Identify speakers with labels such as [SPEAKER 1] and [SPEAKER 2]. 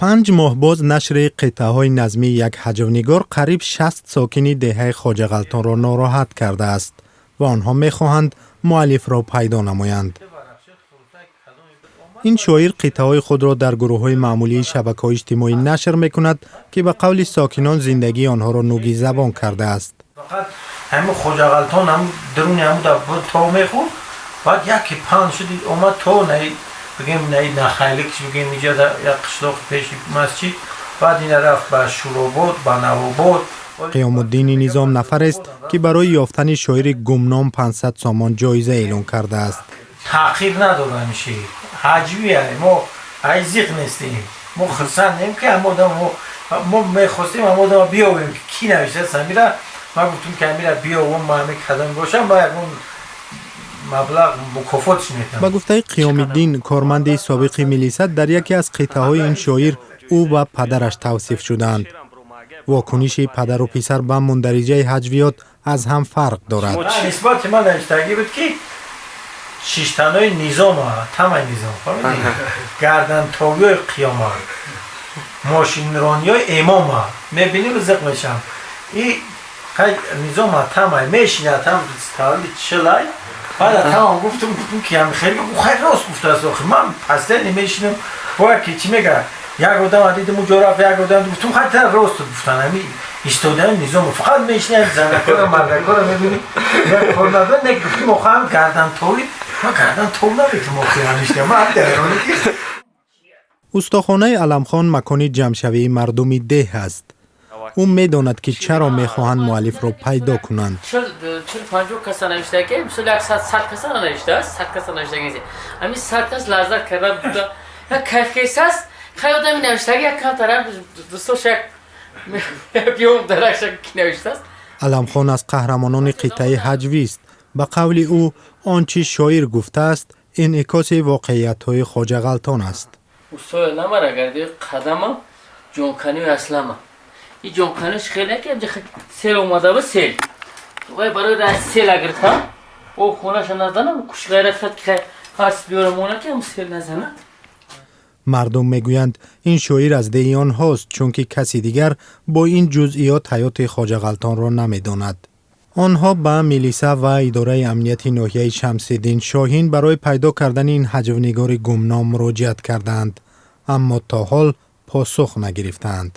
[SPEAKER 1] 5 моҳ боз нашри қитъаҳои назмии як ҳаҷвнигор қариб 60 сокини деҳаи Хоҷағалтонро нороҳат кардааст ва онҳо мехоҳанд муаллифро пайдо намоянд. Ин шоир қитъаҳои худро дар гурӯҳҳои маъмулии шабакаҳои иҷтимоӣ нашр мекунад, ки ба қавли сокинон зиндагии онҳоро нуги забон кардааст.
[SPEAKER 2] Фақат ҳамин Хоҷағалтон, ҳам даруни ҳаму то мехӯрд, баъд яке паҳн шуд, омад то наи, бигем, наи Нахайликш, бигем, иҷа як қишлоқи пеши масҷид, баъд ина рафт ба Шуробод, ба Навобод.
[SPEAKER 1] Қиёмуддини Низом нафарест, ки барои ёфтани шоири гумном 500 сомон ҷоиза эълон кардааст.
[SPEAKER 2] Таъқиб надорам, шеър ҳаҷвия, мо ай зиқ нестем, мо хурсандем, ки ҳам одам мо мехостем ҳам одама биёбем, ки кӣ навиштааст ҳамира. Ман гуфтум, ки ҳамира биёбам, ма ҳами кадом бошам, ба ягон маблағ мукофотш метам.
[SPEAKER 1] Ба гуфтаи Қиёмиддин, корманди собиқи милиса, дар яке аз қитъаҳои ин шоир ӯ ва падараш тавсиф шудаанд. Вокуниши падару писар ба мундариҷаи ҳаҷвиёт аз ҳам фарқ дорад.
[SPEAKER 2] Нисбати ман навиштагӣ буд, ки шиштанои низома, тамаи низом, фаҳмидӣ, гардантобиҳои қиёма, мошинрониҳои эмома мебиним, зиқ мешам. И низома тамай мешинад, там тавалли 40-ай. Баъд тамам гуфтум, ки ҳами хеле хай рост гуфтааст. Охи ман пастени мешинам, бояд ки чӣ мега, як одам дидим, уҷо рафт, як одам гуфтум, хай та рост гуфтан, ҳами истодани низом фақат мешинад, занакора, мардакора мебини, як кор надор. Не, гуфтим, охи ҳам гардантови, ман гардантов наметум, охи ҳамишта ман ҳайрони ки.
[SPEAKER 1] Устохонаи Аламхон макони ҷамъшавии мардуми деҳ аст. Ӯ медонад, ки чаро мехоҳанд муаллифро пайдо кунанд.
[SPEAKER 3] 40-50 каса навишта, ки мисол як 100 каса навиштааст, 100 каса навиштагӣ, ҳамин 100 кас лаззат карда буда, як кайфкес аст. Хай, одами навиштагӣ як камтар дӯстош як биём даракша, ки навиштааст.
[SPEAKER 1] Аламхон аз қаҳрамонони қитъаи ҳаҷвист. Ба қавли ӯ, он чӣ шоир гуфтааст, инъикоси воқеиятҳои Хоҷағалтон аст.
[SPEAKER 3] Устоя намара гарди қадама ҷонканию аслама и ҷонканиш хеле ки сел омада ба сел вай барои ра села гирифтам, о хонаша назанам, куш ғайрат кард, ки ҳаст биёрамона, ки ҳам сел назанад.
[SPEAKER 1] Мардум мегӯянд, ин шоир аз деҳи онҳост, чунки каси дигар бо ин ҷузъиёт ҳаёти Хоҷағалтонро намедонад. Онҳо ба милиса ва идораи амнияти ноҳияи Шамсиддин Шоҳин барои пайдо кардани ин ҳаҷвнигори гумном муроҷиат кардаанд, аммо то ҳол посух нагирифтаанд.